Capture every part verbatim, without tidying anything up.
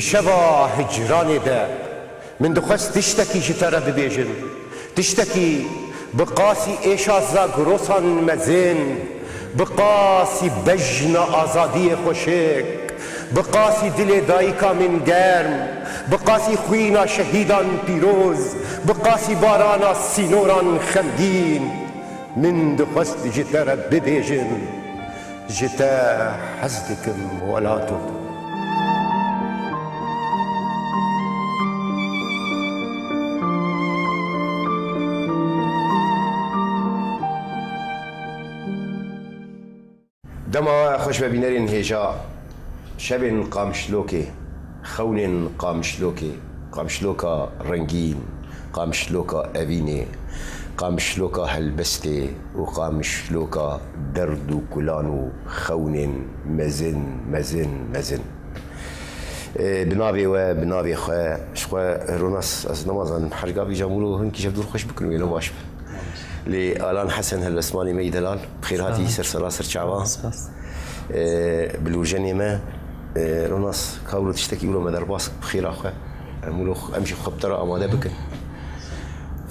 Şeva hicranê de min dixwest tiştekî ji te re bibêjim. Tiştekî bi qasî êşa zagrosan mezin, bi qasî bejna azadiyê xweşik, bi qasî dilê dayika min germ, bi qasî xwîna şehîdan pîroz, bi qasî barana sînoran xemgîn, min dixwest ji te re bibêjim. Ji te hez dikim welato. Dema we xweş be bînerên hêja. Şevên Qamişlokê, xewnên Qamişlokê, Qamişloka rengîn, Qamişloka evînê, Qamişloka helbestê û Qamişloka derd û kulan û xewnên mezin, mezin, mezin. Ê, bi navê we, bi navê xwe, ji xwe Ronas, ez nemazanim, her gavî camûlo hinkî ji dûr xweş bikin wê ne baş be. Lê Alan Hesen helbestvanê me yî delal, bi xêr hatî ser sera ser çava. Spas. Ê, bilûrjenê me, ê, Ronas, ka wilo tiştekî wilo me derbas, bi xêra xwe. Em wilo, em jî xwe bi te re amade bikin.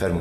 Fermû.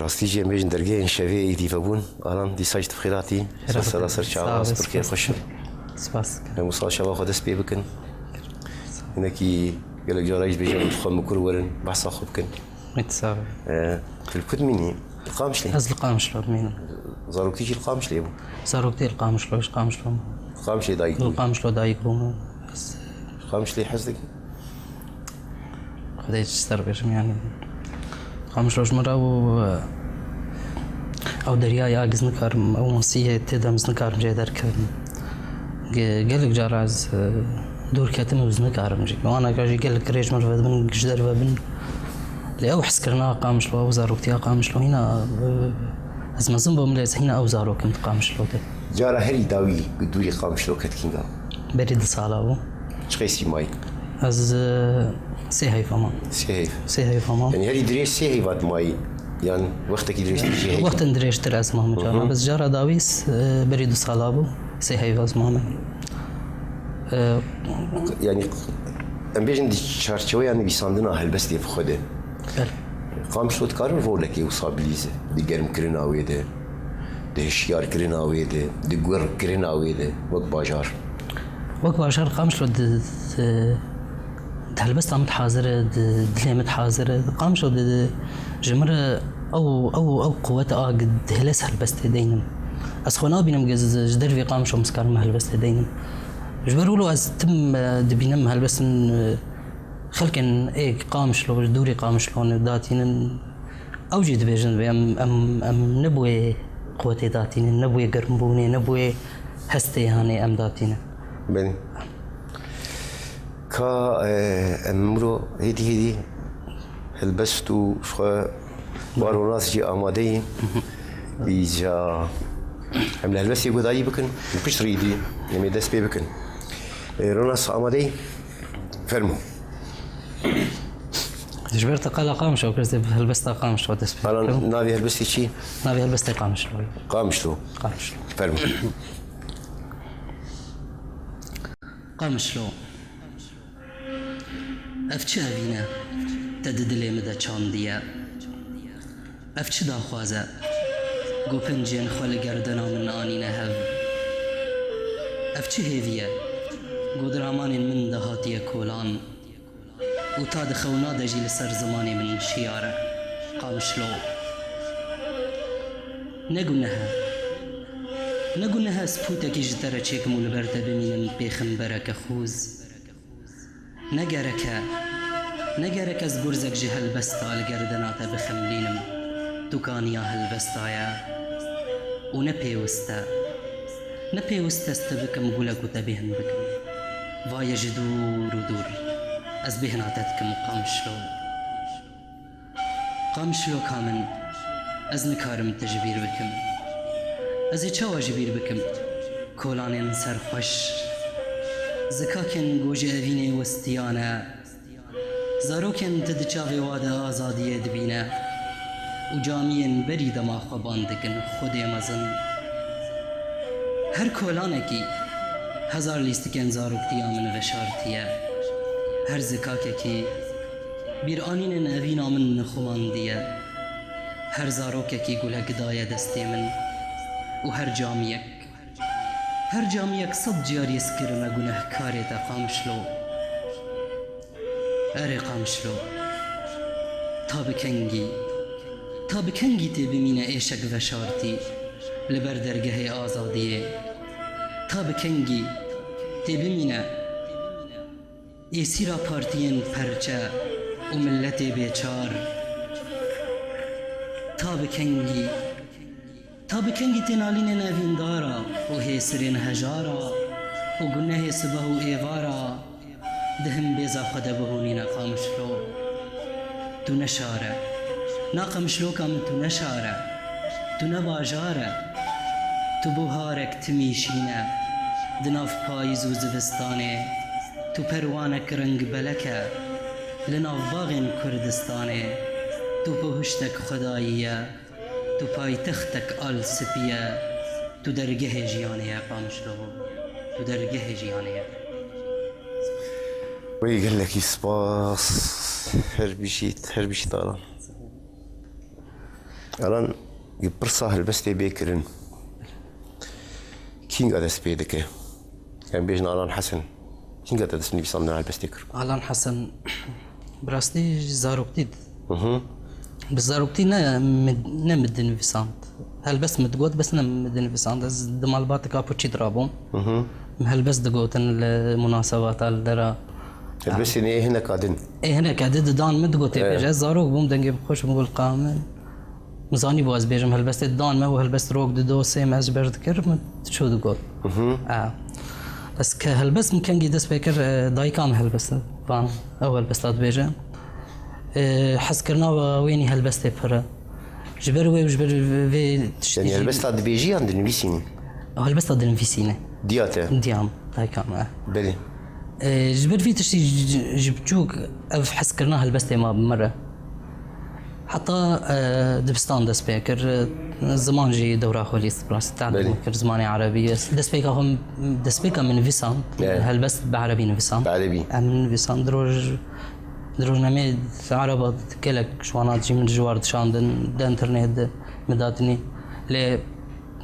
Rastî jî em bêjin dergehên şevê êdî vebûn. Alan, dîsa jî tu bi xêr hatî. Xêr Ser sera ser çawa, Spas, spas. Pir kêfxweş e. Spas dikim. Em wisa şeva xwe dest pê bikin. Hinekî gelek cara jî dibêjin, em xwe mikur werin, behsa xwe bikin. Wê tu sax be. Ee, tu li ku dimînî? Li Qamişlê? Ez li Qamişlo dimînim. Zaroktî jî li Qamişlê bû? Zaroktî li Qamişlo, ji Qamişlo. Li Qamişlê dayik Li bû? Qamişlo dayik bûm. Ez Li Qamişlê hez dikî? Xwedê çi ser bêjim, yanî. Qamişlo ji min re û, e, ew derya ya giz nikarim, ew masî ye tê de min nikarim jê derkevim. Ge-, gelek cara ez, e, dûr ketim û ez nikarim jî. Wana ka jî gelek rê ji min re vedibin, ji derve bin. Lê ew hezkirina Qamişlo, ew zaroktiya Qamişlo hîna, e, ez mezin bûm, lê ez hîna ew zarok im di Qamişlo de. Cara herî dawî ku dûrî Qamişlo ket kînga? Berî du sala bû. Çi qeysî mayî? Ez, e, sê heyfa mam. Sê heyf. Sê heyfa mam. Yanî herî dirêj sê heyva dimayî? Yan wextekî dirêjtir jî heye? Wextin dirêjtir ez mame cara. Hı hı. Bes cara dawî, e, berî du sala bû. Sê heyva ez mame. E, Yanî em bêjin di çarçeweya nivîsandina helbestê bi xwe de. Belê. Qamişlo dikare rolekê wisa bilîze di germkirina wê de, di hişyarkirina wê de, di gurkirina wê de wek bajar? Wek bajar Qamişlo di, di, di helbesta min hazir e, di dilê min hazir e. Qamişlo di, di, ji min re ew, ew, ew quwet a dihêles helbestê deynim. Ez xwe nabînim ge ji, ji dervê Qamişlo min karim helbestê deynim. Ji ber wilo ez tim, e, dibînim helbestin, e, xelkên ê Qamişlo, ji dûrê Qamişlo ne datînin. Ew jî dibêjin vê em, em, em ne bi wê quwetê datînin, ne bi wê germbûnê, ne bi wê hestê yanê em datînin. Belê. Ka, e, em miro hêdî hêdî helbest û ji xwe bar û nas jî amade yî. Îca em li helbestê guhdarî bikin û pişt rî dî em ê dest pê bikin. E, Ronas, amade yî? Fermo. Ji ber te qala Qamişlo kir, ez ê bi helbesta Qamişlo dest pê bikim. Navê helbestê çi? Navê helbestê Qamişlo. Qamişlo. Qamişlo. Fermo. Qamişlo. Ev çi evîn e? Te di dilê min de çandiye. Ev çi daxwaz e? Ku pincên xwe li gerdena min anîne hev. Ev çi hêvî ye? Ku di ramanên min de hatiye kolan û ta di xewna de jî li ser zimanê min şiyar e. Qamişlo. Ne guneh e. Ne guneh e ez pûtekî ji te re çêkim û li ber te bimînim pêxembereke xûz. Ne gerek e, ne gerek ez gurzek ji helbesta li gerdena te bixemlînim. Tu kaniya helbesta ye û ne pêwist e. Ne pêwist e ez te bikim gulek û te bêhn bikim. Va ye ji dûr û dûr ez bêhna te dikim Qamişlo. Qamişloka min, ez nikarim te ji bîr bikim. Ez ê çawa ji bîr bikim? Kolanên serxweş, zikakên ku ji evînê westiyan e, zarokên tu di çavê wa de azadiyê dibîne û camiyên berî dema xwe ban dikin Xwedê mezin. Her kolanekî hezar lîstikên zaroktiya min veşartiye. Her zikakekî bîranînên evîna min nixumandiye. Her zarokekî gulek daye destê min û her camiyek, her camiyek sed carî ez kirime gunehkarê te Qamişlo. Erê Qamişlo, ta bi kengî, ta bi kengî tê bimîne êşek veşartî li ber dergehê azadiyê? Ta bi kengî tê bimîne êsîra partiyên perçe û miletê bêçar? Ta bi kengî, ta bi kengî tê nalînên evîndara û hêsirên hejara û gunehê sibeh û êvara di himbêza xwe de bihonîne Qamişlo? Tu ne şar e. Na Qamişloka min, tu ne şar e. Tu ne bajar e. Tu buharek timî şîn e di nav payîz û zivistanê. Tu perwanek reng belek e li nav baxên Kurdistanê. Tu buhiştek xwedayî ye. Tu paytextek al spî ye. Tu dergehê jiyanê ye Qamişlo. Tu dergehê jiyanê ye. Wê gelekî spas. Her bijît, her bijît Alan. Alan, pirsa helbestê bê kirin kînga dest pê dike? Em bêjin Alan Hesen. Kînga te dest nivîsandina helbestê kir? Alan Hesen, bi rastî ji zaroktî. Hı hı. Bi zaroktî ne min, ne min dinivîsand. Helbest min digot, bes ne min dinivîsand. Ez di malbatek Apoçî de rabûm. Hı hı. Min helbest digotin li munasebata li dera. Helbestên ê hineka din. Ê hineka din didan min, digot ê. Evet. Pêş ez zarok bûm, dengê min xweş bû li qamê min. Min zanîbû ez bêjim helbestê didan me û helbest rok dido sê me ez ji ber dikir, min diçû digot. Mhm. E, ez ke helbest min kengî dest pê kir, e, dayika min helbest van, ew helbesta dibêje. E, hezkirina we wênî helbestê pir e. Ji ber wê û ji ber vê tiştî Yanî jî helbesta dibêjî yan dinivîsînî? Helbesta dinivîsîne. Diya te? Diyam, dayika me. Belê. E, ji ber vî tiştî ji, ji, ji biçûk ev hezkirina helbestê ma bi min re. Heta, e, dibistan dest pê kir, e, ziman jî dewra xwe lîst, rastî te'lim Belê. kir, zimanê erebî. Destpêka xwe, destpêka min nivîsand, Evet. helbest bi erebî nivîsand. Bi erebî. Em nivîsand, di roj, di rojnameyê ereba gelek ji wana jî min ji war dişandin, di internet de min datinî. Lê,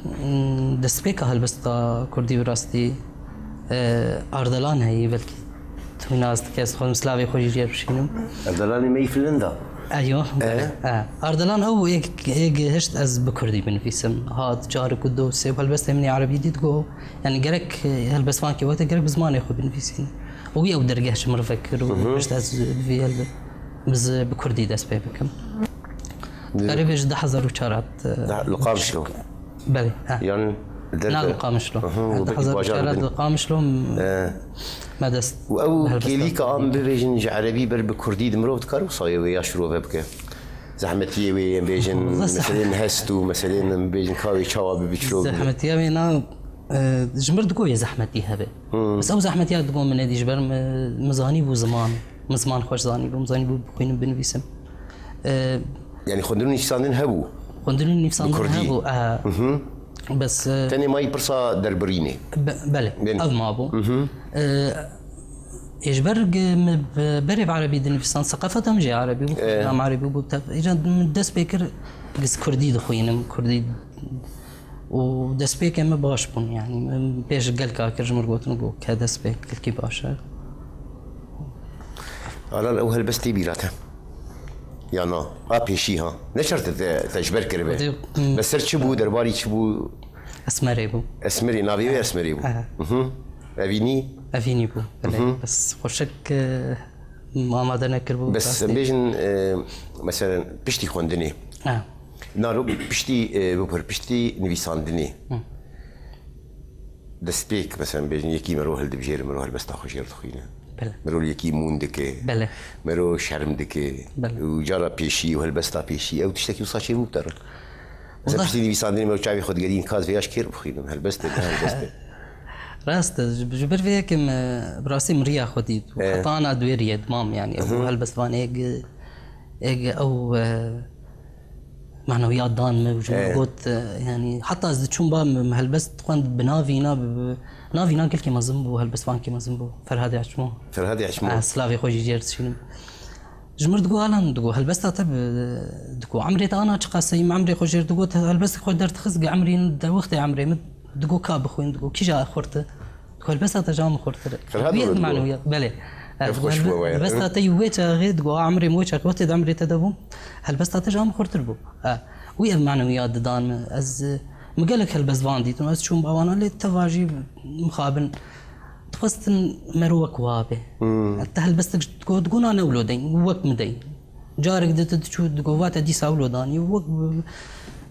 mm, destpêka helbesta kurdî bi rastî, e, Ardalan heyî, belkî tu wî nas dike, ez dixwazim silavê xwe jî jê re bişînim. Ardalanê me yî Finlanda? Eyo, E? belê. E. Ardalan ew ê, ê gihişt ez bi kurdî binivîsim. Hat carik û du sê û helbestê min ê erebî dît, got, yani gerek, e, helbestvankê wete gerek bi zimanê xwe binivîsîn. Û wî ew dergeh ji min re vekir û Hı hı. gihişt ez bi vî helbe-, bi zi-, bi kurdî dest pê bikim. Di- Qerîbê ji du hezar û çar hat, e, Da-, li Qamişlo? Belê, he. Yan derve? Na li Qamişlo. Aha, He, û belkî bajar du hezar û çar hat bin. Li Qamişlo m-, E. me dest Û ew bi helbestan kêlîka an bibêjin ji erebî ber bi kurdî di mirov dikare wisa wê ya şirove bike? Zehmetiyê wê yên bêjin, Wisa- meselên hest û meselên bêjin ka wê çawa bibe çilo bibe? Zehmetiya wê na, e, ji mir digo yê zehmetî hebe. Hmm. Bes ew zehmetiya digo min nedî ji ber min, min zanî bû ziman. Min ziman xweş zanî bû, min zanî bû bixwînim binivîsim. E, Yani xwendin û nivîsandin hebû? Xwendin û nivîsandin Bi kurdî? hebû, e. Mhm. Bes, e, Tenê mayî pirsa derbirînê. Be-, belê, Belê. ev mabû. Mhm. E, ê ji ber ge-, me be-, berê bi erebî dinivîsan, seqafeta min jî erebî bû, E. xwendina min erebî bû, te-, îca min dest pê kir, ez kurdî dixwînim, kurdî û destpêkê me baş bûn, yani, min pêş gelka kir, ji min gotin, got, ke destpêk gelkî baş e. Alan ew helbest tê bîra te? Ya na? A pêşî ha? Ne şert e te, te ji ber kiribe. Xwedê, hmm. Be ser çi bû, derbarî çi bû? Esmerê bû. Esmerê, navê wê Esmerê bû. Aha. Mhm. Evînî? Evînî bû, belê. Mhm. Bes xweşik, e, amade nekiribû, Bes rastî. em bêjin, e, meselen, piştî xwendinê. Ha. Na, ro-, piştî, e, bipir, piştî nivîsandinê. Hı. Destpêk, mesela, bêjin, yekî mero hildibijêre, mero helbesta xwe jêr dixwîne. Belê. Mero li yekî mûn dike. Belê. Mero şerm dike. Belê. Û cara pêşî û helbesta pêşî, ew tiştekî wisa çêbû bi te re? Mesela, Wala- piştî nivîsandinê mero çavê xwe digerîn, ka ez vê ya ji kê re bixwînim, helbest e, ne helbest e. Rast e, ji, ji ber vê yekê me, bi rastî min riya xwe dît. Û E. heta ana duê riyê dimam, yani, ew Hı hı. helbestvan êg, êg ew, e, Manewiyat dan me û ji min Evet. got, e, yani, heta ez diçûm ba min helbest dixwend bi navîna, bi, bi, navîna gelkî mezin bû, helbestvankî mezin bû, Ferhadê Açmo. Ferhadê Açmo. Ha, silavê xwe jî jêr dişînim. Ji mir digo, Alan, digo, helbesta te bi, digo, emrê te ana çiqas e, min emrê xwe jêr digot, helbestê xwe derdixist, gi emrî de wextê emrê min, digo, ka bixwîn, digo, kîja xurt e? Helbesta te ji a min xurtir e. Ferhad Wî Oğlu digo. Manewiyat, belê. Ev xweş bû waya. Helbesta te yî wê çaxê, digo, a emrê min wê çaxê, wextê di emrê te de bûm, helbesta te ji a min xurtir bû. Ha. Wî ev manewiyat didan min. Ez, e, min gelek helbestvan dîtin, ez çûm ba wana, lê teva jî mixabin. Dixwestin mero wek wa be. Hmm. Te helbestek ji digo, digo na ne wilo deyn, wek min deyn. Carek di tu diçû digo, va te dîsa wilo danî, wek bi,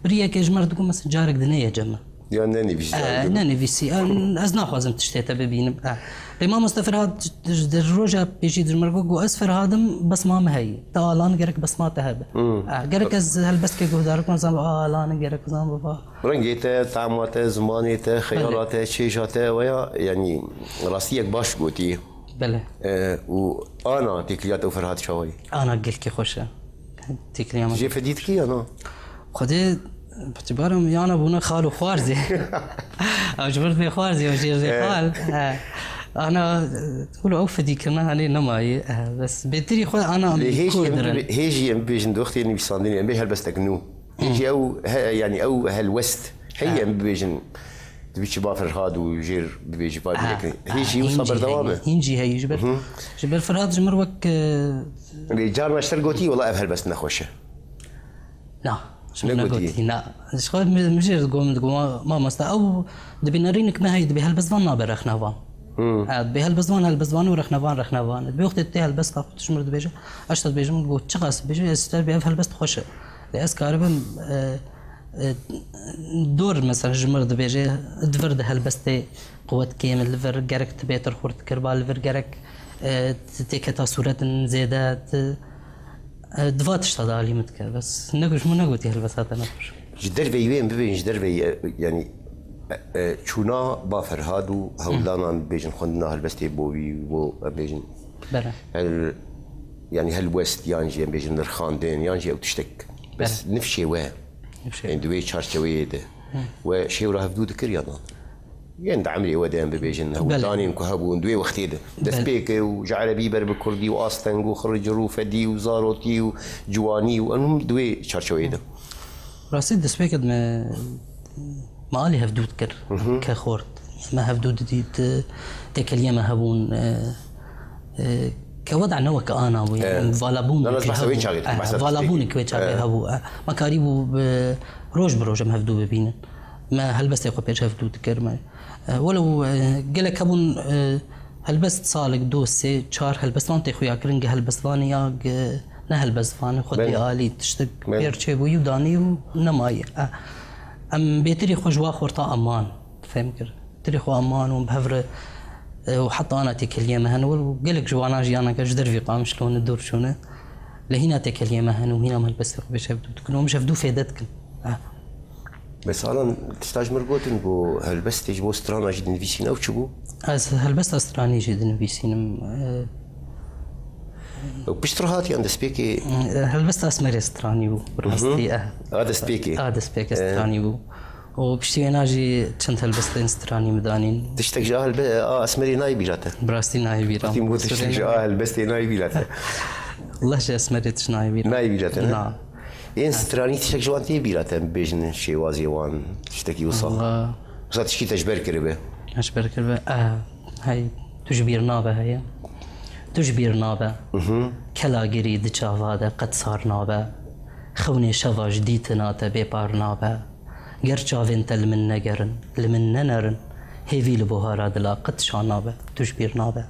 bi riyekê ji me re digo, mesela, carek di neye cem min. Ya nenivîsî, Eh, ya ne nivîsî. Eh, ez naxwazim tiştê te bibînim. Eh. Lê mamoste Ferhad, di roja pêşî di ji min re got, got, ez Ferhadim, besma min heyî. Te Alan gerek besma te hebe. Hmm. Eh, gerek ez helbestkê guhdar bikim, zan, a, Alan gerek zan, baba. Rengê te, tama te, zimanê te, xeyala Belê. te, çêja te, weya, yanî, rastiyek baş gotî. Belê. Eh, û ana têkiliya te û Ferhad çawa ye? Ana gelkî xweş e. Têkiliya min. Jê fedî dikî ya na? Xwedê, bi tîbara min yana bûne xal û xwarzê. Ew ji vir dibê xwarzê, ew jê dibê Eh. xal. Eh. Ana, wilo ew fedîkirina hanê nemayî. Eh, bes bêtirî xwe ana Lê hêjî em kurdin. bibê-, hêjî em bibêjin di wextê nivîsandinê, em bê helbestek nû. Hêjî ew he-, yanî ew helwest heye Ha. em bibêjin. Dibî çi ba Ferhad û jêr bibêjî ba Ha, bile ki. ha, Hêjî wisa hîn jî berdewam e. heyî, hîn jî heyî. Ji ber, Hı hı. ji ber Ferhad ji mir wek, e, Lê carna ji te re gotî, wela ev helbest nexweş e. Na, ji min Negotî. negotî, na. Ji xwe mi-, min jê re digot, min digot, ma-, mamoste, ew dibê nerînik me heye, dibê helbestvan nabe rexnevan. Hmm. Ha, dibê helbestvan, helbestvan û rexnevan, rexnevan. Dibê wextê tê helbesta xwe tu ji mir dibêje, ez te dibêjim, got, çiqas dibêje, ez ji te dibê ev helbest xweş e. Lê ez karibim, e, e, dor, mesela, ji mir dibêje, di vir de helbestê quwet kêm e, li vir gerek tu bêtir xurt kiriba, li vir gerek, e, tu têketa sûretin zêde, tu, e, di va tişta de alî min dike. Bes ne, ji min negotî helbesta te nexweş. Ji derveyî wê em bibêjin, ji derveyî, e, yanî E, çûna ba Ferhad û hewldanan bêjin xwendina helbestê bo wî û bo, em bêjin, Bere. hel, yanî helwest yan jî em bêjin nirxandin yan jî ew tiştek. Bes Bere. nifşê we Nifşê. Ên di wê çarçeweyê de we şêwra hevdû dikir ya na? Yên di emrê we de em bibêjin, Bele. hewldanên ku hebûn di wê wextê de. Bele. Destpêkê û ji erebî ber bi kurdî û asteng û xiricir û fedî û zarotî û ciwanî û em di wê çarçeweyê de. Rastî destpêkê de me, me alî hevdû dikir. Ke xort. Me hevdû didît, têkiliyê me hebûn, e, e, ke weda ne wek ana bû, yani, E, valabûn na, na, ki behsa wê hebû. çaxê dikim, E, behsa valabûn destpêkê. ki wê çaxê E. hebû. E, me karîbû bi, roj bi roj em hevdû bibînin. Me helbestê xwe pêş hevdû dikir me. E, welew, e, gelek hebûn, e, helbest salek, du, sê, çar helbestvan tê xuya kirin, gi helbestvanê ya gi ne helbestvanê xwe Belê. tê alî tiştek Belê. pêr çêbûyî û danî û nemayî. E, em bêtirî xwe ji wa xorta eman fêm kir. Tirî xwe eman û bi hev re, e, û heta ana têkiliyê me hene û gelek ji wana jiyana ke ji dervî Qamişlo ne dûr çûne. Lê hîna têkiliyê me hene û hîna em helbestê xwe pêş hevdû dikin û em ji hevdû fêde dikin. E. Mesela tişta ji min gotin ku helbestê ji bo strana jî dinivîsîn, ew çi bû? Ez helbesta stranî jî dinivîsînim. E, Ew pişt re hatiyan destpêkê? E, helbesta Esmerê stranî bû, bi rastî, e. A destpêkê? A destpêkê E. stranî bû. Û piştî wêna jî çend helbestên stranî min danîn. Tiştek ji a helbe-, a Esmerê nayê bîra te? Bi rastî nayê bîra. Wextî min got tiştek ji a helbestê nayê bîra te. Allah ji Esmerê tişt nayê bîra. Nayê bîra te, ne? Na. Ên stranî tiştek ji wan tê bîra te, bêjin şêwazê wan, tiştekî wisa. Wisa tişkî te ji ber kiribe? Ji ber kiribe, eh, hey, tu ji bîr nabe heye. Tu ji bîr nabe. Mhm. Kela girî di çava de qet sar nabe. Xewnê şeva ji dîtina te bêpar nabe. Ger çavên te li min negerin, li min nenerin, hêvî li buhara dila qet şa nabe, tu ji bîr nabe.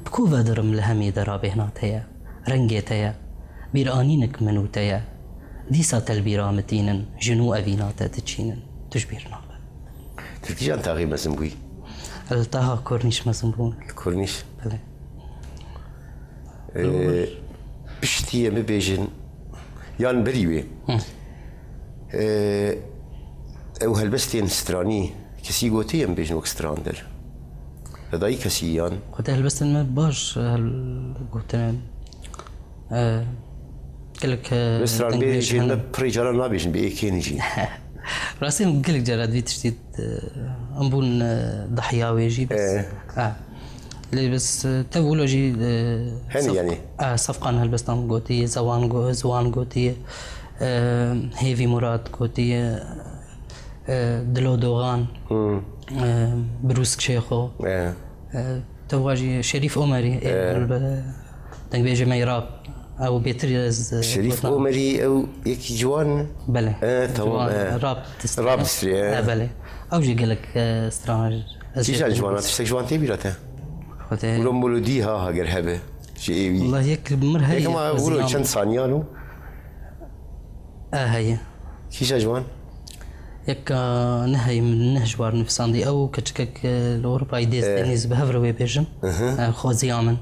Bi ku vedirim li hemî dera bêhna te ye, rengê te ye, bîranînik min û te ye. Dîsa te li bîra min tînin, ji nû evîna te diçînin, tu ji bîr nabe. Tu kîjan taxê mezin bûyî? Li taxa Kornîş mezin bûm. Li Kornîş? Belê. Ee, piştî em bibêjin, yan berî wê. Hı. Ee, ew helbestên stranî kesî gotiye em bêjin wek strander? Li dayî kesî yan? Xwedê helbestên me baş, hel-, gotine. Ee, gelek, e, Wê stranbêjên me pirê caran nabêjin, bi êkên jî. Rastî em gelek cara di vî tiştî, e, em bûn, e, dahiya wê jî, bes. Ee. Ha. Lê bes, e, tev wilo jî, e, Hene sef-, yani. e, Sefqan helbestan gotiye, Zewan go-, Ziwan gotiye, e, Hêvî Murad gotiye, e, Dilo Dogan, Hmm. e, Birûsk Şêxo. E. E, tev wa jî Şerîf Omerî, e, E. bi dengbêjê me yê rap. Ew bêtir ez, e, Şerîf gotina. Omerî ew yekî ciwan? Belê. E, tamam, Ciwan, e. rap distri. Rap distri, e. E, belê. Ew jî gelek, e, strana ez Kîjan jê ciwana, dibîs- tiştek ji wan tê bîra te? Xwedê. Wilo melodî ha, ha ger hebe. Ji êwî. Wala yek li mir heye, Yek ama ez wilo zilam. çend saniyan û? E, heye. Kîjan ji wan? Yek, e, nehey min, neh ji war nivîsandî. Ew keçikek, e, li Ewropayê dê E. tenî ez bi hev re wê bêjim. Hı hı. E, xweziya min.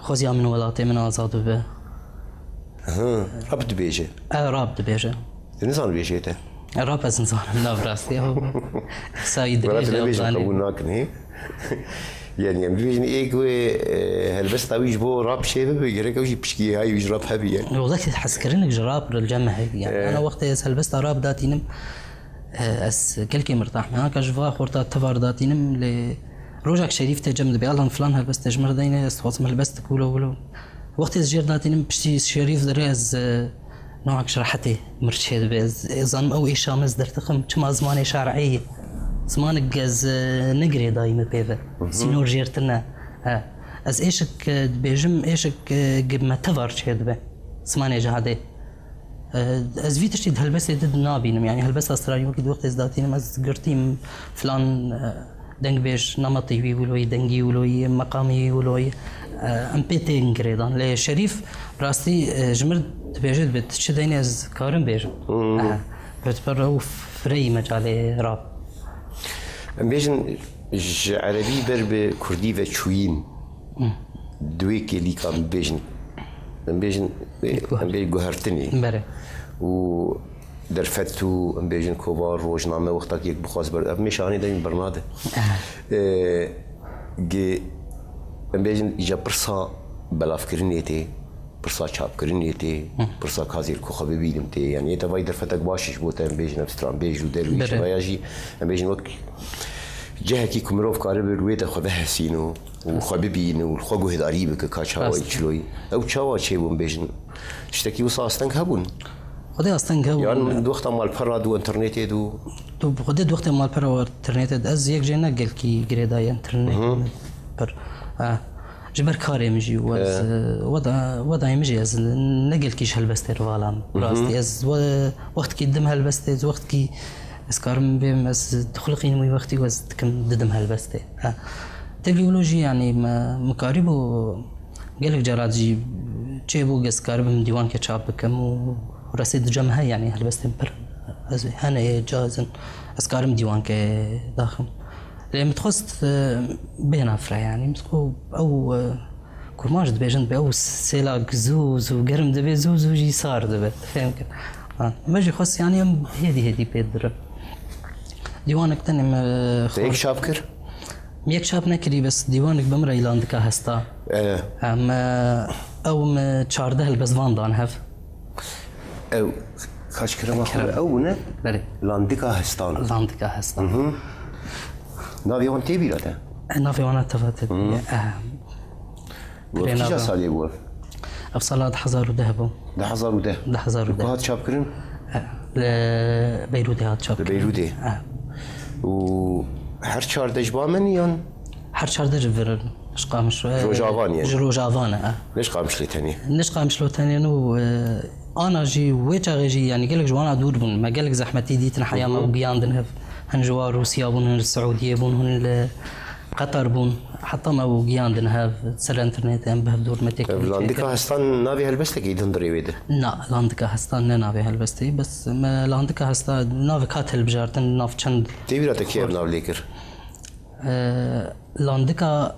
Xweziya min welatê min azad bibe. Hı, rap dibêje. E, rap dibêje. Tu nizan bêjê te? E, rap ez nizanim, na bi rastî. Ew sayî Wela dirêj tu ew nebêjin zanî. qebûl nakin, hê? Yani em dibêjin ê ku wê, e, helbesta wî ji bo rap çê bibe, gerek ew jî pişkî hay wî ji rap hebî yani. Wextê hezkirinek ji rap re li cem me heye. Yani E. ana wextê ez helbesta rap datînim, e, ez gelkê mirtah me. Anka ji va xorta tevar datînim lê rojak Şerîf tê cem dibe. Alan filan helbest te ji mir deyne, ez dixwazim helbestek wilo wilo. Wextê ez jêr datînim piştî Şerîf dirê ez, e, Noak ji rehetê mir çê dibe. Ez, ez zanim ew êşa min ez dertixim. Çima zimanê şer'î ye. Zimanek ez, e, ne girêdayî me pê ve. Hı hı. Sînor jêr tune. He. Ez êşek, e, dibêjim, êşek, e, gi me tevar çê dibe. Zimanê cihadê. E, ez vî tiştî di helbestê de nabînim. Yani helbesta stranî wekî di wextê ez datînim, ez girtîm filan, e, dengbêj, nametî wî wilo yî, dengî wilo yî, meqamî wî wilo yî, e, em pê tên girêdan. Lê Şerîf, rastî, e, ji mir dibêje, dibe, tu çi deynê ez karim bêjim. Hmm. E, Bi te re û fireyî mecalê rap. Em bêjin ji erebî ber bi kurdî ve çûyîn. Hmm. Di wê kêlîkan bibêjin. Em bêjin, em bê guhertinê. Bere. Û Derfet û, em bêjin, kovar, rojname, wexta ku yek bixwaz ber-, ev mêşanê de jî bernade. Ee, gi-, em bêjin, îca pirsa belavkirinê tê, pirsa çapkirinê tê, pirsa ka ez ê li ku xwe bibînim tê. Yanî yê tevayî derfetek baş ji bo te, em bêjin, ev stranbêj û derwîş, Belê. Vaya jî, em bêjin, wek cihekî ku mirov karibe li wê de xwe bihesîne û xwe bibîne û li xwe guhdarî bike ka çawa Rast. Çiloyî. Ew çawa çêbû, em bêjin, tiştekî wisa asteng hebûn? Xwedê asteng hebûn. Yan di wexta malpera dû, internetê dû? Tu bi xwedê di wextê malpera û internetê de ez yek jê ne gelkî girêdayî internet Mhm. pir. Eh, ji ber karê min jî û ez, Eh. eh, weda-, wedayê min jî ez ne gelkî ji helbestê rivalam. Mhm. Rastî ez we-, wextkî dim helbestê, ez wextkî ez karim bêm, ez dixuliqînim wî wextî û ez dikim didim helbestê. Eh. Tevlî wilo jî, yanî me, min karîbû gelek carat jî çêbû, ez karibim dîwanke çap bikim û resê di cem he, yanî helbestên pir ez hene yê cazin, ez karim dîwanke daxim. Lê min dixwest, e, bêhna fire, yanî min dixwest ew, e, kurmanc dibêjin, bi ew sêla zû zû germ dibe, zû zû jî sar dibe. Fêm kir. Ha, me jî xwest, yanî em hêdî hêdî pê dirin. Dîwanek tenê me Te yek xwar- çap kir? Min yek çap nekirî, bes dîwanek bi min re îlan dika hesta. Ee. Em, e, ew me çardeh helbestvan dan hev. Ew, kaç kira ma xwe Kira. Ew bûne? Belê. Landika hestan. Landika hestan. Mhm. Navê wan tê bîra te? E, navê wana teva te bî. Hı. E, Û ev Pirê kîja nava. Salê bû ev? Ev sala du hezar û deh bû. Du hezar û deh? Du hezar û deh. Li ku hat çapkirin? E, li Beyrûdê hat çapkirin. Li Beyrûdê? E. Û her çardeh ji ba min yan? Her çardeh ji vir in. Ji Qamişlo, e, Rojavan yani? Ji Rojavan e, e. Ne ji Qamişlê tenê? Ne ji Qamişlo tenê û, e, ana jî wê çaxê jî, yani gelek ji wana dûr bûn. Me gelek zehmetî dîtin heya me Hı hı. û giyandin hev. Hin ji wa Rûsya bûn, hin li Siûdiyê bûn, hin li Qetar bûn. Heta me û giyandin hev, ser internetê em bi hev dûr me têkilî Ev Landika çêkir. Hestan navê helbestekî din dirê wê de? Na, Landika Hestan ne navê helbestê, bes me Landika Hesta navê ka hilbijartin, nav çend Tê bîra te kê ev nav lê kir? E, Landika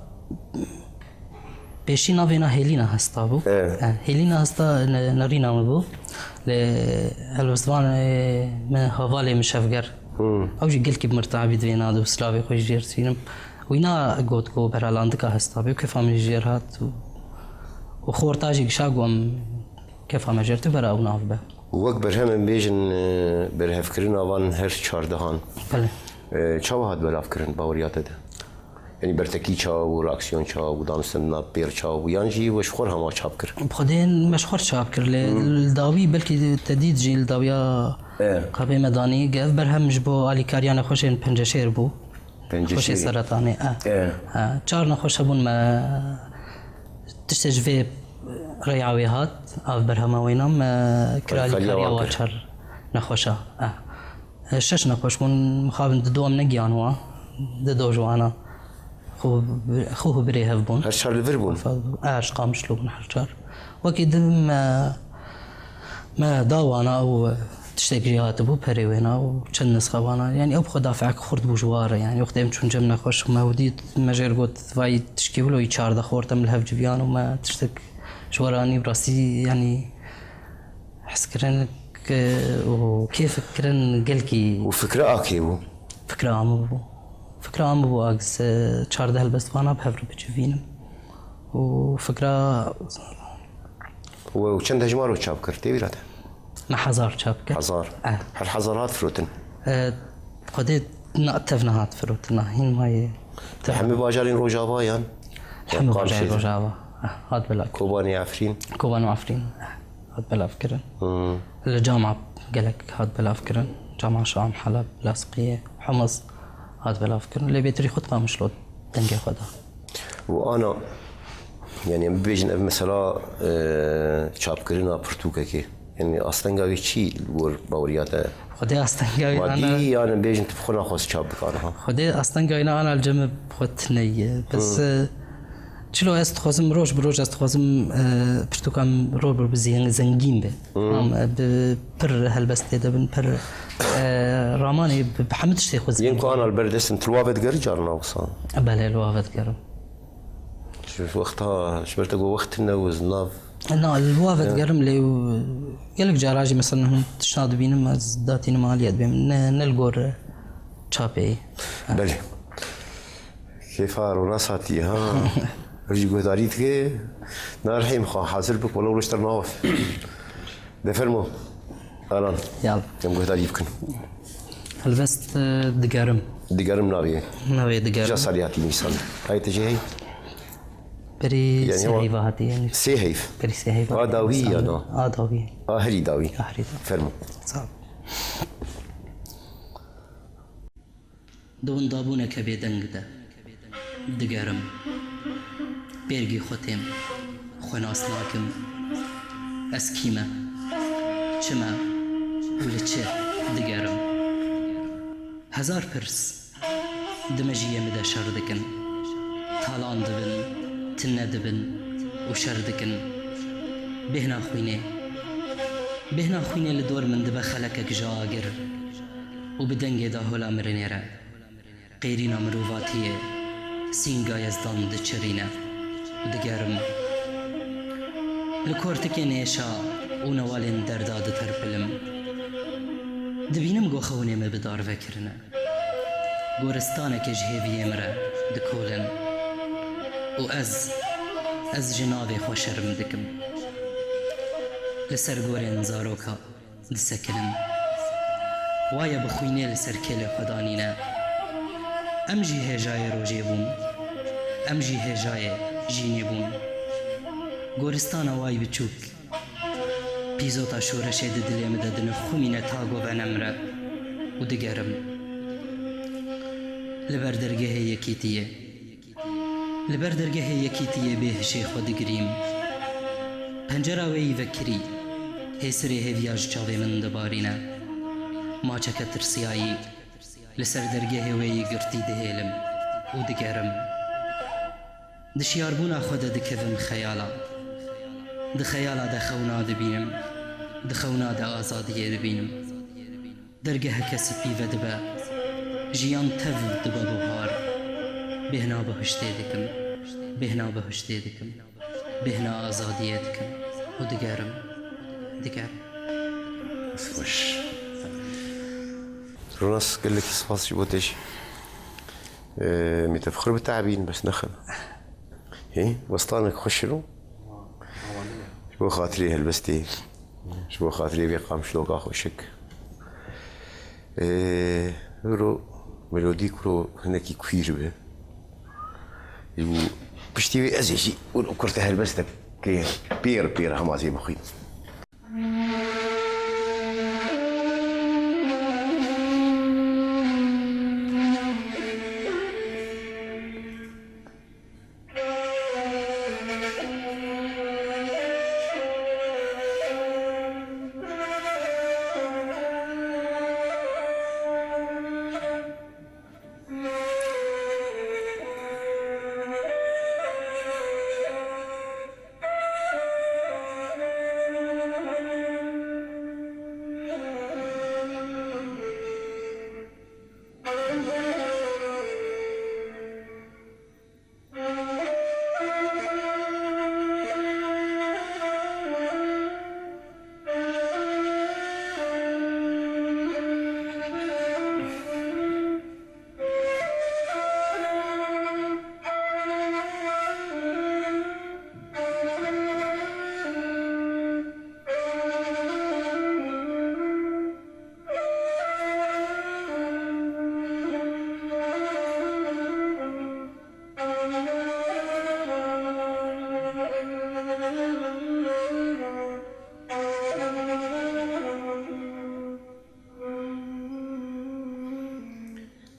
pêşî navê na Hêlîna Hesta bû. Evet. E, Hêlîna Hesta ne-, nerîna min bû. Lê helbestvanê min hevalê min Şevger. Hmm. Ew jî gelkî bi min re tabî divê nade û silavê xwe jê re dînim. Wîna got ku bera Landika Hesta bê, kefa min jê re hat û, û xorta jî gişa ku em kefa me jê re tu bera ew nav be. Wek berhem em bêjin, e, berhevkirina van her çardehan. Belê. E, çawa hat belavkirin baweriya te de? Yanî bertekî çawa bû, reaksiyon çawa bû, daniştin nav pêr çawa bû, yan jî we ji xwe hema çap kir? Bi xwedê me ji xwe çap kir, lê Hmm. li dawî belkî te dît jî li dawiya E. Qapê me danî, ev berhem ji bo alîkariya nexweşên penceşêr bû. Penceşêrê? Nexweşê seretanê, e. E. E, çar nexweş hebûn me tiştê ji vê rêya wê hat, av berhema wêna me kir alîkariya wa çar nexweşa. E. Şeş nexweş bûn, mixabin di do em negiyan wa, di do ji wana xwe, xwe û birê hev bûn. Her çar li vir bûn? Her ji Qamişlo bûn her çar. Wekî di me, me da wana ew tiştek jî hatibû perê wêna û çend nisxe wana. Yanî ew bi xwe dafeek xurt bû ji wa re. Yanî wextê em çûn cem nexweş me ew dît, me jê re got, vay tişkî wilo yî çardeh xort em li hev civiyan û me tiştek ji we re anî bi rastî, yanî Hezkirin û kêfik kirin gelkî. Û fikra a kê bû? Fikra a min bû. Fikra a min bû, a giz, e, çardeh helbestvana bi hev re bicivînim. Û fikra Û çend hejmaro çap kir, tê bîra te? Me hezar çap kir. Hezar? Eh. Her hezar hat firotin? Eh, Xwedê na, tev nehat firotin, na, hîn mayê. Li hemî bajarên Rojava yan? Hemî bajarên Rojava. Eh, hat belav kir. Kobanê Efrîn? Koban û Efrîn. Eh. Hat belavkirin. Hmm. Li Cama gelek hat belavkirin. Cama Şam, Heleb, Lasiqiyê, Humus hat belavkirin. Lê bêtirî xwe di Qamişlo dengê xwe da. Û ana, yani em bibêjin ev mesela, e, çapkirina pirtûkekê. Yani astenga wê çi li wir baweriya te? Xwedê astenga wê ana. Madî, yani bêjin tu bi xwe naxwaz çap bikana ha. Xwedê astenga wê ana li cem xwe tune ye. Bes, Hmm. e, Çilo ez dixwazim, roj bi roj ez dixwazim, e, pirtûka min roj bi roj bi zeng-, zengîn be. Hmm. Tamam, e, bi pir helbest tê de bin, pir, e, ramanê bi, bi hemû tiştê xwe zengîn. Yên ku ana li ber dest in, tu li wa vedigerî carna wisa? Belê, li wa vedigerim. Ji wexta, ji ber te got wext tune û ez nav Na, li wa vedigerim lê û gelek cara jî mesela hûn tişta dibînim ez datînim aliyê dibêm. Ne, ne li gor çapê. Belê. Kêfa Ronas hatiye ha. Ev jî guhdarî dike. Na Rehîm xwe hazir bik, wela roj te nawe. De fermo. Alan. Ya. Em guhdarî bikin. Helbest, e, digerim. Digerim navê. Navê digerim. Ja salî hatî nîsan. Ay te jê hey. Berî Yani sê wa- heyva hatiye nîsan. Sê heyv. Berî sê heyva A dawî nîsan. Ya na? A dawî. A herî dawî. A herî dawî. Fermo. Sağ ol. Di windabûneke bêdeng de digerim. Pêrgî xwe têm, xwe nas nakim. Ez kî me, çi me û li çi digerim? Hezar pirs di mejiyê min de şer dikin. Talan dibin, tine dibin û şer dikin. Bêhna xwînê, bêhna xwînê li dor min dibe xelekek ji agir û bi dengê dahola mirinê re. Qêrîna mirovatiyê sînga Yezdan diçirîne û digerim. Li kortikên êşa û newalên derda diterpilim. Dibînim ku xewnê me bi dar vekirine. Goristaneke ji hêviyê min re dikolin. Û ez, ez ji navê xwe şerm dikim. Li ser gorên zaroka disekinim. Waye bi xwînê li ser kêlê xwe danîne. Em jî hêjayê rojê bûn. Em jî hêjayê jînê bûn. Goristana way biçûk. Pîzota şoreşê di dilê min de dinixumîne ta govene min re û digerim. Li ber dergehê yekîtiyê. Li ber dergehê yekîtiyê bê hişê xwe digirîm. Pencera wê yî vekirî, hêsirê hêviya ji çavê min dibarîne. Maçeke tirsiyayî li ser dergehê wê yî girtî dihêlim û digerim. Di şiyarbûna xwe de dikevim xeyala. Di xeyala de xewna dibînim, di xewna de azadiyê dibînim. Dergeheke spî vedibe, jiyan tev dibe buhar. Bêhna bihiştê dikim, bêhna bihiştê dikim, bêhna azadiyê dikim û digerim, digerim. Xweş. Ronas, gelekî spas ji bo te jî. Ee, min te bi xwe re bitehabîn, bes nexin. Hê, westanek xweş in û ji bo xatirê helbestê, ji bo xatirê vê qamşloka xweşik. Ee, wiro melodî kuro hinekî kuîr be. Ji bo piştî wê ez ê jî wiro kurte helbestekê pêr pêr hema zê bixwînim.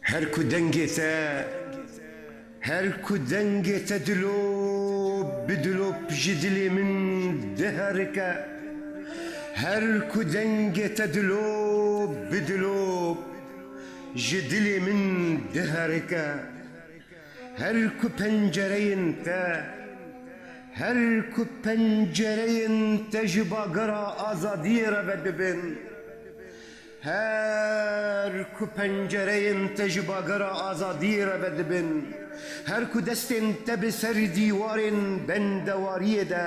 Her ku dengê te, her ku dengê te dilop bi dilop ji dilê min diherike, her ku dengê te dilop bi dilop ji dilê min diherike, her ku pencereyên te, her ku pencereyên te ji bagera azadiyê re vedibin, her ku pencereyên te ji bagera azadiyê re vedibin, her ku destên te bi ser dîwarên bendewariyê de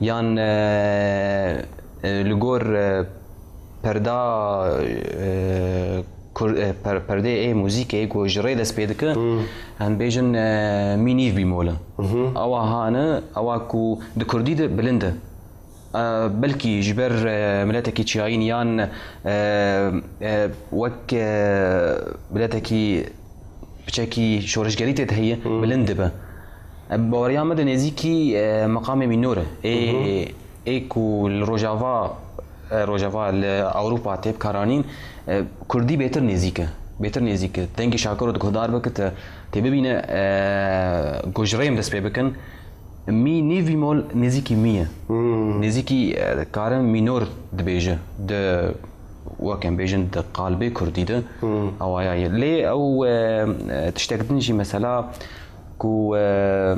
yan e, e, li gor e, perda e, kur, e, per, perdê ê muzîkê ku ji rê dest pê dike, em bêjin e, mî nîv bîmol e. Ewa hane, ewa ku di kurdî de bilind e. E, belkî ji ber e, miletekî çiyayîn yan e, e, wek e, miletekî piçekî şoreşgerî tê de heye, bilind dibe. E, baweriya me de nêzîkî e, meqamê mînor e. Ê, ê ku li Rojava, e, Rojava li Ewropa tê bikaranîn, e, kurdî bêtir nêzîk e. Bêtir nêzîk e. Dengê Şakiro diguhdar bike te, tê bibîne e, ku ji rê em dest pê bikin. Mî nîv bîmol nêzîkî mî ye. Nêzîkî e, karin mînor dibêje. Di wek em bêjin di qalbê kurdî de ewaya ye. Lê ew e, e, tiştek din jî mesela ku e,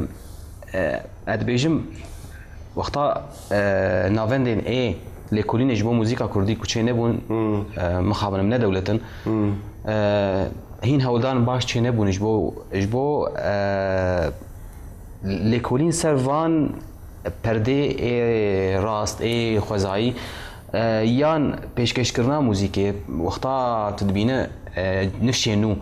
e, ez dibêjim wexta e, navendên ê lêkolînê ji bo muzîka kurdî ku çênebûn, e, mixabin em ne dewlet in. E, hîn hewldan baş çênebûn ji bo, ji bo e, lêkolîn ser van perdê ê rast, ê xwezayî, e, yan pêşkêşkirina muzîkê, wexta tu dibîne e, nifşê nû,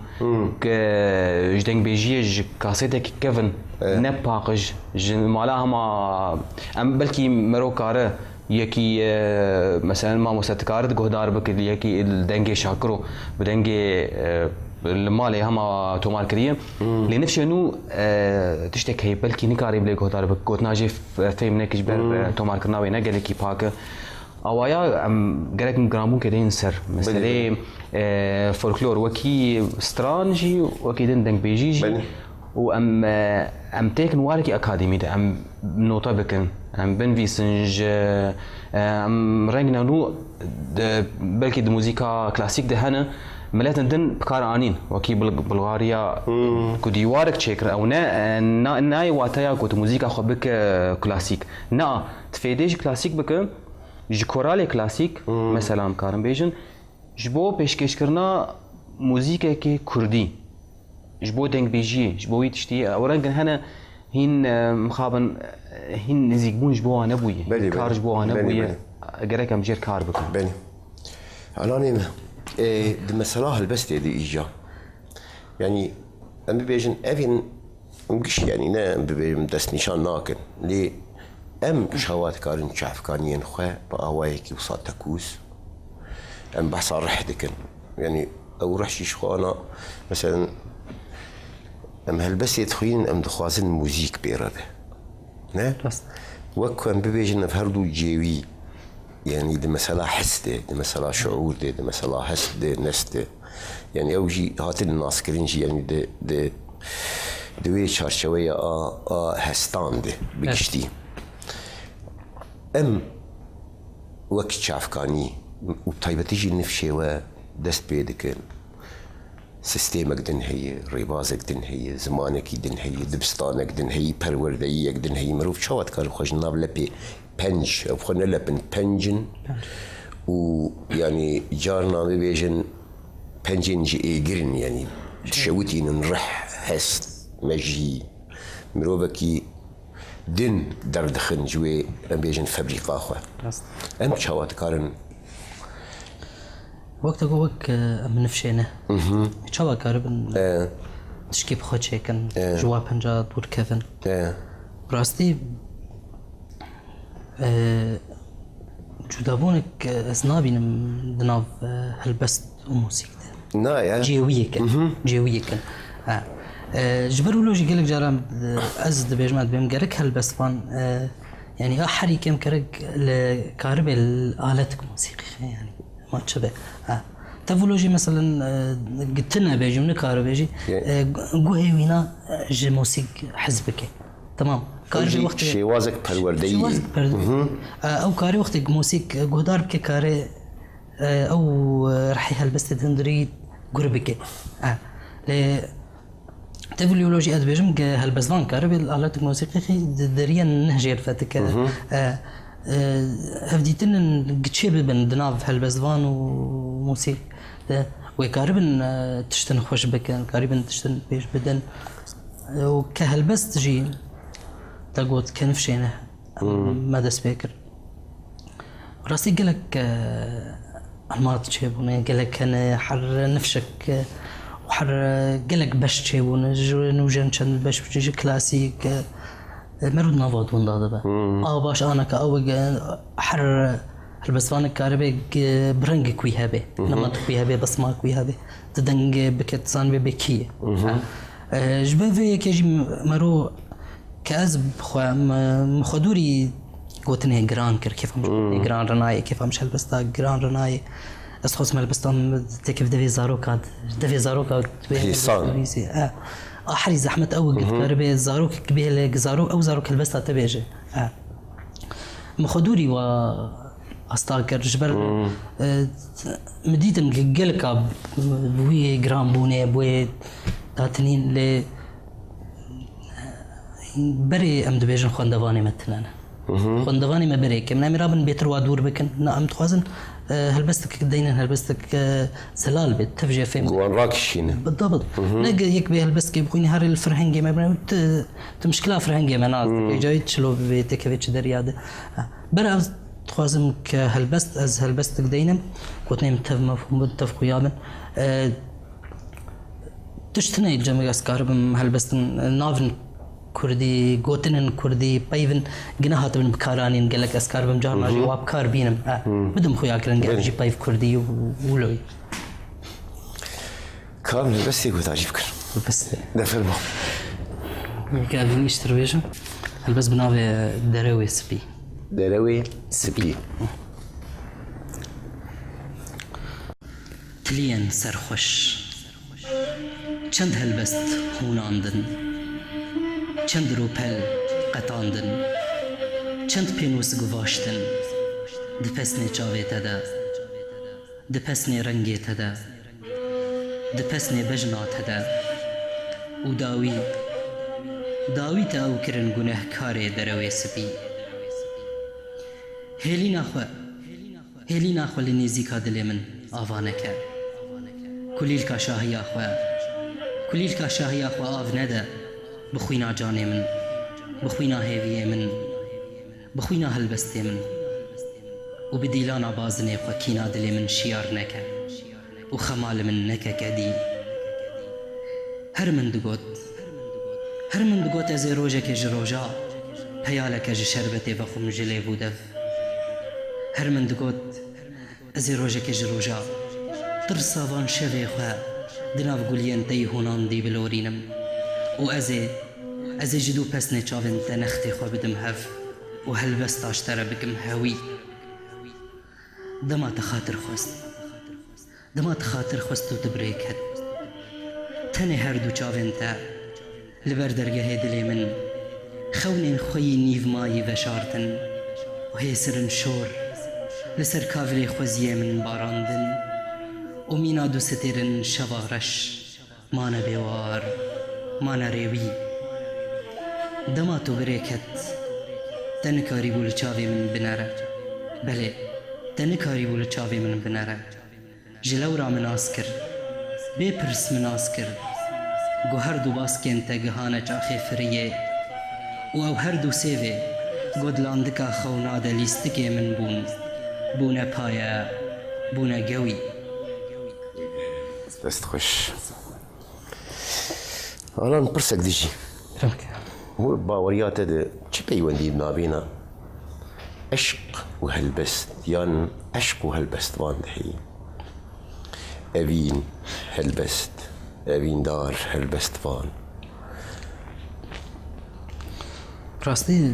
ke ji dengbêjiyê ji kasêtekî kevin, ne paqij, ji mala hema, em belkî mero kare, yekî e, meselen mamoste dikare guhdar bike, yekî li dengê Şakiro, bi dengê e, li malê hema tomar kiriye. Lê nifşê nû e, tiştek heye, belkî nikarî bilê guhdar bike. Gotina jê f-, fêm neke ji ber e, tomarkirina wê ne gelekî pak e. Awaya em gerek giranbûn kê deyên ser. Meseleyê, Belê, belê. e, folklor wekî stran jî, wekî din dengbêjî jî. Belê. Û em, e, em têkin warekî akademî de, em nota bikin, em binivîsin ji, e, em reng ne nû de, belkî di muzîka klasîk de hene, miletên din bi kar anîn, wekî Bul-, Bulgariya Hmm. ku dîwarek çêkir, ew ne, e, na-, nayê wateya ku tu muzîka xwe bike klasîk. Na, tu fêdê ji klasîk bike, ji koralê klasîk, Hmm. mesela em karin bêjin, ji bo pêşkêşkirina muzîkekê kurdî, ji bo dengbêjiyê, ji bo wî tiştî, ew rengin hene hîn, e, mixabin, e, hîn nizîkbûn ji bo wan nebûye. Belê, Kar belê. ji bo wan Belê, nebûye. belê. Gerek em jêr kar bikin. Belê. Ananê me, e, di mesela helbestê de îca. Yanî, em bibêjin, evên giş, yanî ne em bibêjin destnîşan nakin. Lê em çawa dikarin çavkaniyên xwe bi awayekî wisa tekûz, em behsa rih dikin. Yanî ew rih jî ji xwe ana, meselen, em helbestê dixwînin, em dixwazin muzîk pê re be. Ne? Rast. Wek ku em bibêjin, ev her du cêwî, yanî di mesela his de, di mesela şuûr de, di mesela his de, nest de. Yanî ew jî hatin naskirin jî, yanî di, di, di wê çarçeweya a, a hestan de bi Evet. giştî. Em wek çavkanî û bi taybetî jî nifşê we dest pê dikin. Sîstemek din heye, rêbazek din heye, zimanekî din heye, dibistanek din heye, perwerdeyiyek din heye. Mirov çawa dikare xwe ji nav lepê penc, ev xwe nelepin, penc in. Penc. Û, yanî, carna bibêjin pencên ji êgir in, yanî, dişewitînin rih, hest, mejî. Mirovekî din derdixin ji wê, em bêjin, febrîqa xwe. Rast. Em çawa dikarin? Wek te got, wek, e, em nifşê ne. Mhm. Çawa karibin E. tişkî bi xwe çêkin, E. ji wa penca dûr kevin? E. Rastî, e, cudabûnek, e, ez nabînim di nav, e, helbest û muzîk de. Na ya. Cihê wî yek e. Mhm. Cihê wî yek e. Ha. E, ji ber wilo jî gelek caran, e, ez dibêjim, ez dibêm gerek helbestvan, e, yanî a herî kêm gerek li karibê li aletek muzîkî, yanî ma çi be. Ha. Te wilo jî meselen, e, tine bêjim, nikare bêjî, Ye- e, gu-, guhê wîna, e, ji muzîk hez bike. Tamam. Ew Karê jî wextê şêwazek perwerdeyî. Şêwazek perwerdeyî. Mhm. E, ew karê wextê muzîk guhdar bike, karê, e, ew, e, rihê helbestê di hundirî gur bike. E, lê tevlî wilo jî ez dibêjim, ge helbestvan karibe, alet muzîkî xî di deriyê neh jêr vedike. Mhm. E, e, hevdîtinên giçê bibin di nav helbestvan û muzîk de, wê karibin, e, tiştin xweş bikin, karibin tiştin pêş bidin. E, û ke helbest jî, te got, ke nifşê ne, Hmm. me dest pê kir. Rastî gelek, e, hilmat çêbûne, gelek hene her nifşek, e, û her, e, gelek beş çêbûne, ji nûjen çend beş, ji klasîk, e, e, merû di nava dûn de dibe. Hmm. A baş, a neke, ew, e, her helbestvanek karibe, e, bi rengek wî hebe, Mhm. nimatik wî hebe, besmak wî hebe, di dengê bike, tu zanibê bê kî ye. Mhm. E, ji ber vê yekê jî mero Ke ez bi xwe, min, min xwe dûrî gotinê giran kir, kêfa min ji gotinê Hmm. giran re nayê, kêfa min ji helbesta giran re nayê. Ez dixwazim helbesta min têkeve devê zaroka, devê zaroka divê Hêsan. helbest nivîsî. E, a herî zehmet ew e, Mhm. dikaribe zarokek bihêle, zarok, ew zarok helbesta te bêje. E. Min xwe dûrî wa asta kir, ji ber, Hmm. e, min dîtim ge-, geleka bi wî giranbûnê, bi wê datinîn lê Berê em dibêjin xwendevanê me tune ne. Mhm. Xwendevanê me berê kêm ne. Em ê rabin bêtir wa dûr bikin. Na, em dixwazin, e, helbestek deynin, helbestek, e, zelal bê, tev jê fêm. Ku wan rakişîne. Bidabit. Mhm. Ne ge-, yek bê helbestekê bixwînî herê li firhengê me bine, tu, tu mişkila firhengê me nas Mhm. dike. Cayî çilo bibê, têkevê çi derya de. Ha. Ber ez dixwazim ke helbest, ez helbestek deynim. Gotinê min tev mefhûm bin, tev xuya bin. E, Tişt tune cem ez karibim helbestin navin kurdî, gotinên kurdî, peyvin gine hatibin bikaranîn, gelek ez karibim carna jî Mhm. wa bikar bînim. E, Mhm. bidim xuya kirin, gelek Belê. jî peyv kurdî û wilo ye. Kam helbestê guhdarî bikin. Helbestê. De fermo. Gavîn îştir bêjim. Helbest bi navê Derewê Spî. Derewê Spî. Spî. Liyên serxweş. Çend helbest hûnandin, çend rûpel qetandin, çend pênûs guvaştin, di pesnê çavê te de, di pesnê rengê te de, di pesnê bejna te de û dawî, dawî te ew kirin gunehkarê derewê spî. Hêlîna xwe, hêlîna xwe li nêzîka dilê min ava neke. Kulîlka şahiya xwe, kulîlka şahiya xwe av nede bi xwîna canê min, bi xwîna hêviyê min, bi xwîna helbestê min û bi dîlana bazinê xwe kîna dilê min şiyar neke û xema li min neke kedî. Her min digot, her min digot ez ê rojekê ji roja peyaleke ji şerbetê vexwim ji lêv û dev. Her min digot ez ê rojekê ji roja tirsa van şevê xwe di nav guliyên te yî hûnandî bilorînim û ez ê, ez ê ji dû pesnê çavên te nextê xwe bidim hev û helbesta ji te re bikim hewî. Dema te xatir xwest, dema te xatir xwest û tu bi rê ket, tenê her du çavên te li ber dergehê dilê min xewnên xwe yî nîvmayî veşartin û hêsirin şor li ser kavilê xweziyê min barandin û mîna du sitêrin şeva reş. Mane bêwar, mane rêwî. Dema tu bi rê ket, te nikarîbû li çavê min binere. Belê, te nikarîbû li çavê min binere. Ji lewra min nas kir, bê pirs min nas kir. Ku her du baskên te gihane çaxê firiyê û ew her du sêvê ku di landika xewna de lîstikê min bûn, bûne paye, bûne gewî. Dest xweş. Alan, pirsek dijî. Revke. Hûn baweriya te de çi peywendî navêna eşq û helbest yan eşq û helbestvan de heye? Evîn, helbest, evîndar, helbestvan. Rastî,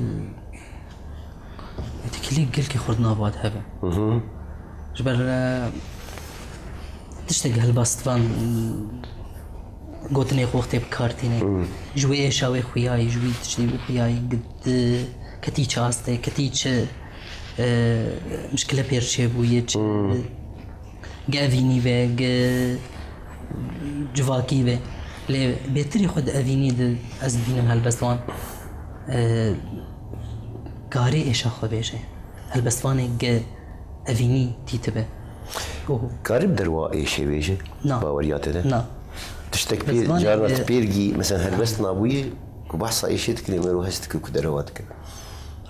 têkilî gelkî xurt nava de hebe. Hı hı. Ji ber, e, tiştek helbestvan, gotinê xwe wextê bi kar tîne. Hı. Ji wê êşa wê xuyayî, ji wî tiştî wî xuyayî, gi-, di, ketî çi astê, ketî çi, e, mişkile pêr çêbûye, çi, Hı. Ge evînî be, ge civakî be. Lê bêtirî xwe di evînî de ez dibînim helbestvan, e, karê êşa xwe bêje. Helbestvanê ge evînî dîtibe. Û Karî bi derwa êşê bêje? Na. Baweriya te de? Na. Tiştek pê, Helbestvanê carna ge tu pêr gî, mesela helbest nabûye, ku behsa êşê dikine, mero hest dike ku derewa dike.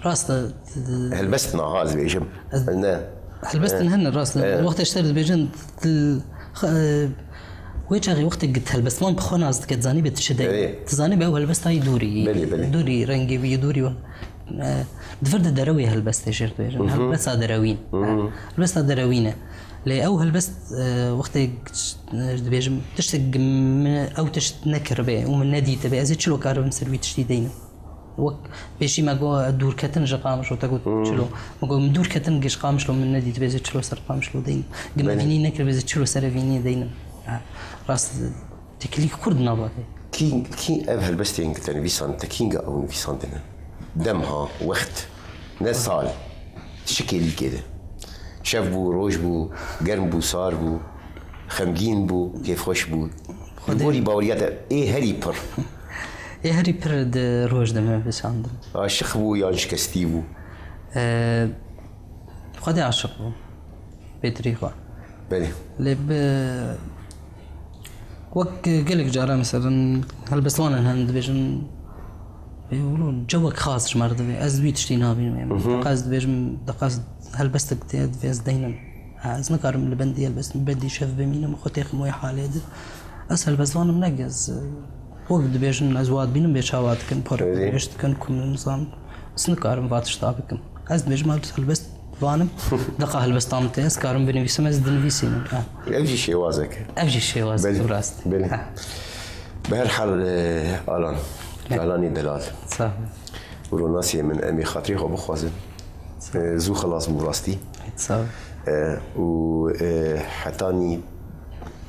Rast e. Helbest niha ez dibêjim. Ez Ne. Helbestin Eh. hene, rast e. Eh. Wextê ji te re dibêjin, tu, xa-, e, wê çaxê wextê ku helbestvan bi xwe nas dike, tu zanî bê tu çi dey. Erê. Tu zanî be ew helbesta yî dûrî. Belê, belê. Dûrî rengê wî, dûrî wan. E, di vir de derewê helbestê jê re dibêjin. Mhm. Helbesta derewîn. Mhm. E, helbesta derewîn e. Lê ew helbest, e, wextê, e, dibêjim, tiştek min ew tişt nekiribe û min nedîtibe, ez ê çilo karibim ser wî tiştî deynim. Wek pêşî me got, dûrketin ji Qamişlo, te got Hmm. çilo. Me got, min dûrketin gi ji Qamişlo min nedît, bêze çilo ser Qamişlo deynim. Gi me Belê. vînî nekir, bêze çilo ser evînî deynim. Ha, rast, têkilî xurt nava de. Kî, kî ev helbestên te nivîsan, te kînga ew nivîsandine? Dem ha, wext, ne sal, şikêlîkê de. Şev bû, roj bû, germ bû, sar bû, xemgîn bû, kêfxweş bû. Xwedê Li gorî baweriya te, ê herî pir. Ê herî pir di roj de me veşandin. Aşiq bû yan şikestî bû? Ee, Xwedê aşiq bû. Bêtirî xwe. Belê. Lê bi, wek gelek cara, mesela, helbestvanan hene dibêjin, "Ê, wilo cewek xas ji me re divê, ez wî tiştî nabînim." Hı hı. Deqa ez dibêjim, deqa ez helbestek tê divê ez deynim. Ha, ez nikarim li bendî helbest, li bendî şev bimînim, xwe têxim wê halê de. Ez helbestvanim ne, ez, e, wek dibêjin, ez wa dibînim bê çawa dikin, porek Erê. dirêj dikin, ku min zan, ez nikarim va tişta bikim. Ez dibêjim, ez helbestvanim, deqa helbesta min tê, ez karim binivîsim, ez dinivîsînim. Ha. Ev jî şêwazek e. Ev jî şêwazek Belê, e, bi rastî. belê. Ha. Bi her hal, e, Alan, Ne. Alanê delal. Sağ ol. Û ronasê min, em ê xatirê xwe bixwazin. E, zû xilas bû rastî. Sağ ol. E, û, e, hetanî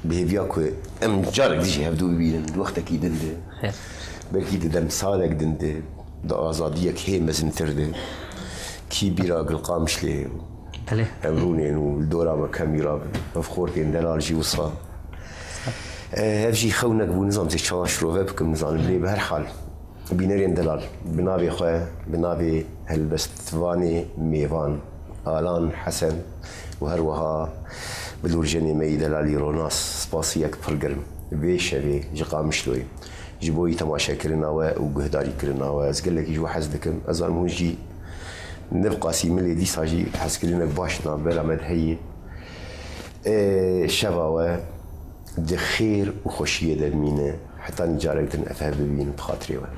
Bi hêviya ku em carek dî jî hevdû bibînin, di wextekî din de, Xêr. belkî di demsalek din de, di azadiyek hê mezintir de, kî bîra Gilqamişlê Belê. em rûnên û li dora me kemî rabin. Ev xortên delal jî wisa. E, ev jî xewnek bû, nizam zê çawa şirove bikim, nizanim lê bi her hal. Bînerên delal, bi navê xwe, bi navê helbestvanê mêvan, Alan Hesen û her wiha bilûrjenê me yî delalî Ronas, spasiyek pir germ vê şevê ji Qamişloyê ji bo yî temaşekirina we û guhdarîkirina we. Ez gelekî ji we hez dikim. Ez zanim hûn jî ne bi qasî min lê dîsa jî hezkirinek baş di navbera me de heye. Ê, şeva we di xêr û xweşiyê de bimîne. Heta carek din ev hev bibînin bi xatirê we.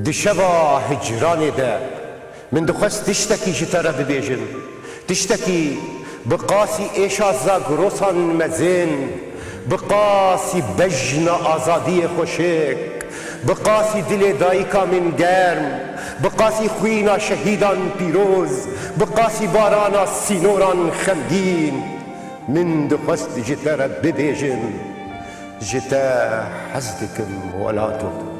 Di şeva hicranê de min dixwest tiştekî ji te re bibêjim. Tiştekî bi qasî êşa zagrosan mezin, bi qasî bejna azadiyê xweşik, bi qasî dilê dayika min germ, bi qasî xwîna şehîdan pîroz, bi qasî barana sînoran xemgîn. Min dixwest ji te re bibêjim, ji te hez dikim welato.